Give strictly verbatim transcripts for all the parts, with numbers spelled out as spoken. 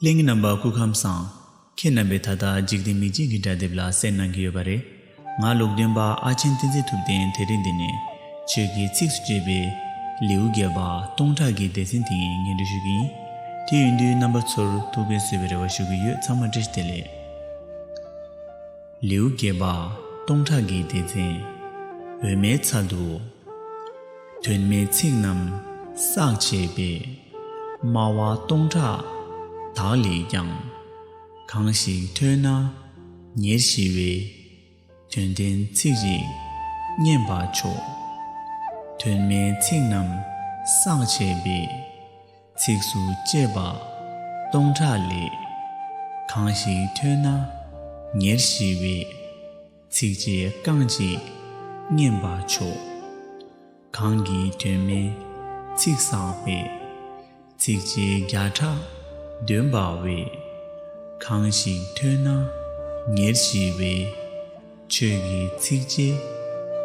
ལྷན་རྒྱས་རྣམ་པ་སྐུ་ཁམས་བཟང་། ཁྱེད་རྣམ་པས་ད་ལྟ་འཇིག་རྟེན་མི་ཆོས་ཀྱི་སྒྲ་དེབ་ལ་གསན་གནང་གི་ཡོད་པ་རེད། ང་ལུགས་འདོན་པ་ཨ་ཆེན་བསྟན་འཛིན་ཐུབ་བསྟན། དེ་རིང་འདི་ནས་ཆོས་ཀྱི་ཚིགས་སུ་བཅད་པའི་ལེའུ་བརྒྱད་པ་སྟོང་ཕྲག་གི་སྡེ་ཚན་དེ་ངས་སྙན་སྒྲོན་ཞུ་གི་ཡིན། དེ་ཡིན་དུས་རྣམ་པ་ཚོར་ཐུགས་ཕན་གསོས་པའི་རེ་བ་ཞུ་གི་ཡོད། ཚང་མ་བཀྲ་ཤིས་བདེ་ལེགས། ལེའུ་བརྒྱད་པ་སྟོང་ཕྲག་གི་སྡེ་ཚན། འོད་མའི་ཚལ་དུ། དོན་མེད་ཚིག་རྣམས་བསགས་བྱས་པས། སྨྲ་བ་སྟོང་ཕྲག་དག་ལས་ཀྱང་། གང་ཞིག་ཐོས་ན་ཉེར་ཞི་བའི། དོན་ལྡན་ཚིག་གཅིག་སྙན་པ་མཆོག་དོན་མེད་ཚིག་རྣམས་བསགས་བྱས་པས། ཚིགས་སུ་བཅད་པ་སྟོང་ཕྲག་ལས། གང་ཞིག་ཐོས་ན་ཉེར་ཞི་བའི། ཚིགས་བཅད་རྐང་གཅིག་སྙན་པ་མཆོག་གང་གིས་དོན་མེད་ཚིག་བསགས་པའི། ཚིགས་བཅད་བརྒྱ་ཕྲག་འདོན་པ་བས། གང་ཞིག་ཐོས་ན་ཉེར་ཞི་བའི། ཆོས་ཀྱི་ཚིགས་བཅད་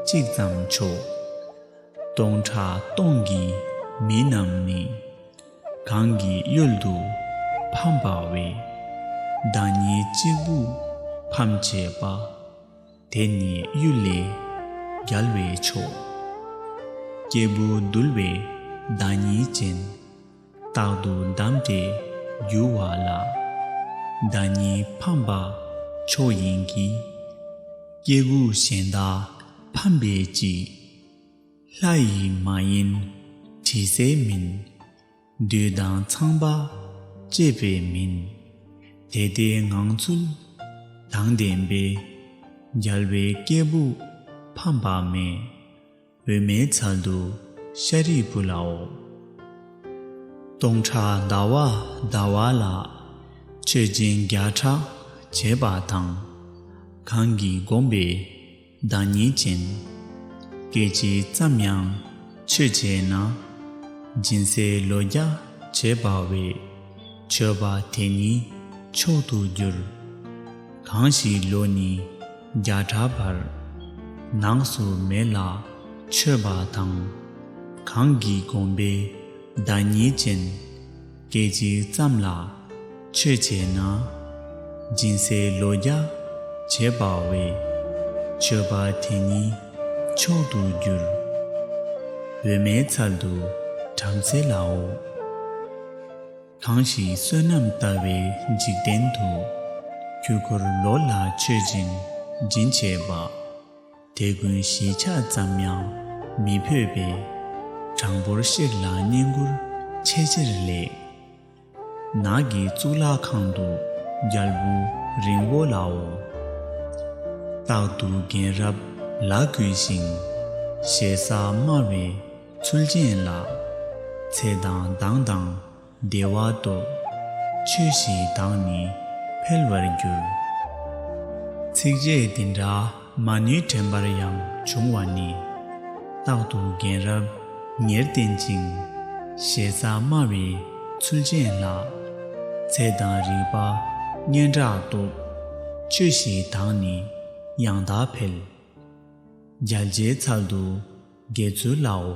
གཅིག་ཙམ་མཆོག་སྟོང་ཕྲག་སྟོང་གི་མི་རྣམས་ནི། གང་གི་ཡུལ་དུ་ཕམ་པ་བས། བདག་ཉིད་གཅིག་པུ་ཕམ་བྱས་པ། དེ་ནི་གཡུལ་ལས་རྒྱལ་བའི་མཆོག་སྐྱེས་བུ་འདུལ་བའི་བདག་ཉིད་ཅན། རྟག་ཏུ་བསྡམས་ཏེ་རྒྱུ་བ་ལ། བདག་ཉིད་ཕམ་པ་མཆོག་ཡིན་གྱི། སྐྱེ་དགུ་གཞན་དག་ཕམ་པའི་ཕྱིར། ལྷ་ཡིས་མ་ཡིན་དྲི་ཟའི་མིན། བདུད་དང་ཚངས་པ་བཅས་པའི་མིན། དེ་ལྟའི་ངང་ཚུལ་དང་ལྡན་པའི། རྒྱལ་བའི་སྐྱེས་བུ་ཕམ་པ་མེད། འོད་མའི་ཚལ་དུ་ཤཱ་རིའི་བུ་ལའོ། སྟོང་ཕྲག་ཟླ་བ་ཟླ་བ་ལ། ཆོས་སྦྱིན་བརྒྱ་ཕྲག་བྱས་པ་དང་། གང་གིས་བསྒོམས་པའི་བདག་ཉིད་ཅན། སྐད་ཅིག་ཙམ་ཡང་མཆོད་བྱས་ན། སྦྱིན་སྲེག་ལོ་བརྒྱ་བྱས་པ་བས། མཆོད་པ་དེ་ཉིད་མཆོག་ཏུ་འགྱུར། གང་ཞིག་ལོ་ནི་བརྒྱ་ཕྲག་བར། ནགས་སུ་མེ་ལ་མཆོད་པ་དང་། གང་གིས་བསྒོམས་པའི་བདག་ཉིད་ཅན། སྐད་ཅིག་ཙམ་ལ་མཆོད་བྱས་ན། སྦྱིན་སྲེག་ལོ་བརྒྱ་བྱས་པ་བས། མཆོད་པ་དེ་ཉིད་མཆོག་ཏུ་འགྱུར། འོད་མའི་ཚལ་དུ་བྲམ་ཟེ་ལའོ། གང་ཞིག་བསོད་ནམས་བཏབ་པའི་འཇིག་རྟེན་དུ། ཆོས་འཁོར་ལོ་ལ་མཆོད་ཅིང་སྦྱིན་བྱས་པ། དེ་ཀུན་ཞེས་ཆ་ཙམ་ཡང་མི་ཕོད་པའི། གྲངས་འབོར་བཤད་ལ་བསྙེན་བཀུར་ཆེས་ཆེར་ལེགས། ནགས་ཀྱི་གཙུག་ལག་ཁང་དུ་རྒྱལ་བུ་རིན་པོ་ལའོ། རྟག་ཏུ་རྒན་རབས་ལ་གུས་ཤིང་། ཞེ་ས་དམའ་བའི་ཚུལ་ཅན་ལ། ཚེ་དང་མདངས་དང་བདེ་བ་སྟོབས། ཆོས་ཞེས་བདག་ནི་འཕེལ་བར་འགྱུར། ཚིགས་བཅད་འདི་འདྲ་མ་ནུས་དྲན་པར་ཡང་བྱུང་བ་ནི། རྟག་ཏུ་རྒན་རབས་ཉེར་བསྟེན་ཅིང་། ཞེ་ས་དམའ་བའི་ཚུལ་ཅན་ལ། ཚེ་དང་རིག་པ་སྙན་གྲགས་སྟོབས། ཆོས་ཞེས་བདག་ནི་ཡང་དག་འཕེལ། རྒྱལ་བྱེད་ཚལ་དུ་དགེ་ཚུལ་ལའོ།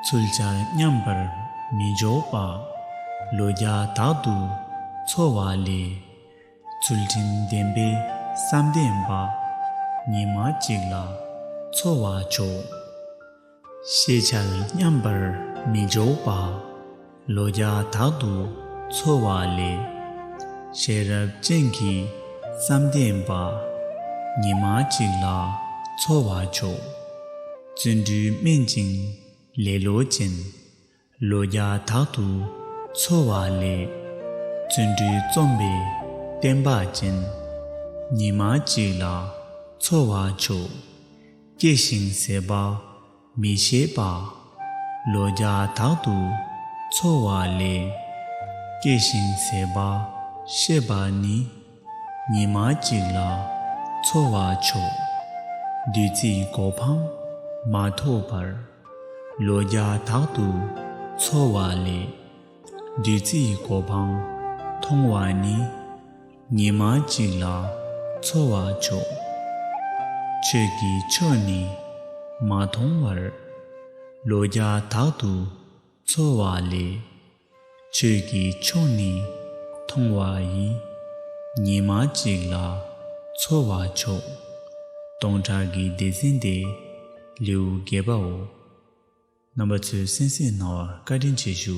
ཚུལ་འཆར་མཉམ་པར་མི་འཇོག་པ། ལོ་བརྒྱ་དག་ཏུ་འཚོ་བ་ལས། ཚུལ་ཁྲིམས་ལྡན་པའི་བསམ་ལྡན་པ། ཉི་མ་གཅིག་ལ་འཚོ་བ་མཆོག་ཤེས་འཆལ་མཉམ་པར་མི་འཇོག་པ། ལོ་བརྒྱ་དག་ཏུ་འཚོ་བ་ལས། ཤེས་རབ་ཅན་གྱི་བསམ་ལྡན་པ། ཉི་མ་གཅིག་ལ་འཚོ་བ་མཆོག་བརྩོན་འགྲུས་དམན་ཅིང་ལེ་ལོ་ཅན། ལོ་བརྒྱ་དག་ཏུ་འཚོ་བ་ལས། བརྩོན་འགྲུས་རྩོམ་པའི་བསྟན་པ་ཅན། ཉི་མ་གཅིག་ལ་འཚོ་བ་མཆོག་སྐྱེ་ཞིང་ཟད་པ་མི་ཤེས་པ། ལོ་བརྒྱ་དག་ཏུ་འཚོ་བ་ལས། སྐྱེ་ཞིང་ཟད་པ་ཤེས་པ་ནི། ཉི་མ་གཅིག་ལ་འཚོ་བ་མཆོག་བདུད་རྩིའི་གོ་འཕང་མ་ཐོབ་བར། ལོ་བརྒྱ་དག་ཏུ་འཚོ་བ་ལས། བདུད་རྩིའི་གོ་འཕང་མཐོང་བ་ནི། ཉི་མ་གཅིག་ལ་འཚོ་བ་མཆོག་ཆོས་ཀྱི་མཆོག་ནི་མ་མཐོང་བར། ལོ་བརྒྱ་དག་ཏུ་འཚོ་བ་ལས། ཆོས་ཀྱི་མཆོག་ནི་ མཐོང་བ་ཡིས། ཉི་མ་གཅིག་ལ་འཚོ་བ་མཆོག། སྟོང་ཕྲག་གི་སྡེ་ཚན་དེ་ལེའུ་བརྒྱད་པའོ། རྣམ་པ་ཚོས་གསན་གཟིགས་གནང་བར་བཀའ་དྲིན་ཆེ་ཞུ།